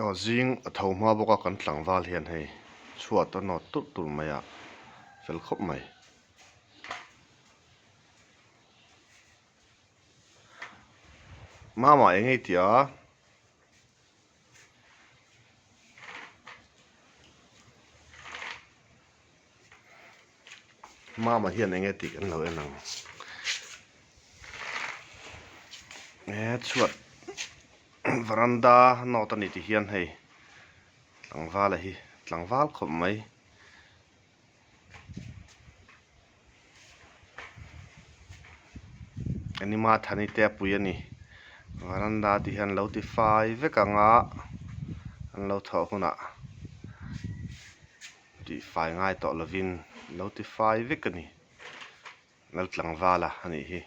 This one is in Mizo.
Aw zing a tho hma bawk a kan tlangval hian hei chhuat a nawt turh turh mai a fel khawp mai. Mama eng nge i tih a? Mama hian eng nge tih kan lo en ang he chhuat varanda nawt a ni tih hian hei tlangval a hi tlangval khawp mai. Anima thani te a pui a ni varanda tih hian lo ti fai vek ang a an lo thawh hunah tih fai ngai tawh lovin lo ti fai vek a ni Laltlangvala a nih hi.